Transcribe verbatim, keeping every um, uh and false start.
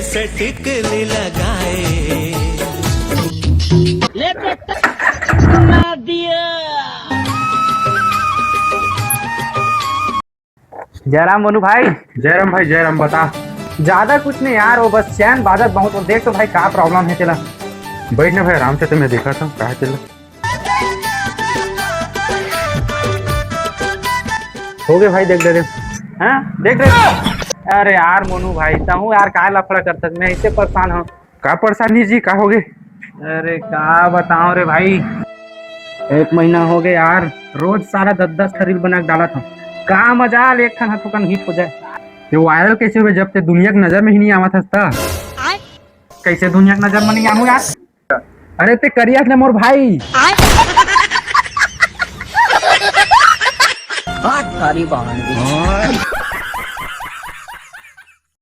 से टिकली लगाए। जयराम मोनू भाई। जयराम भाई, जयराम। बता। ज्यादा कुछ नहीं यार, वो बस चैन बाजत बहुत। और देख तो भाई, का प्रॉब्लम है तेला? बैठ ना भाई, आराम से। तो मैं देखा था कहा तेला। हो गए भाई, देख दे दे। हाँ, देख रहे हो? अरे यार मोनू भाई, तहूँ यार काय लफड़ा करता, मैं ऐसे परेशान हूँ। का परेशानी जी, का हो गए? अरे का बताओ रे भाई, एक महीना हो गए यार, रोज सारा दस दस ठा रील बना के डालत हूँ। का मजाल एक ठन हथुकन हिट हो जाए। ये वायरल कैसे हुए जब ते दुनिया की नजर में ही नहीं आवत हस त? कैसे दुनिया की नजर में नहीं आऊँ यार? अरे ते करिया ले मोर भाई। आज थारी बहन की।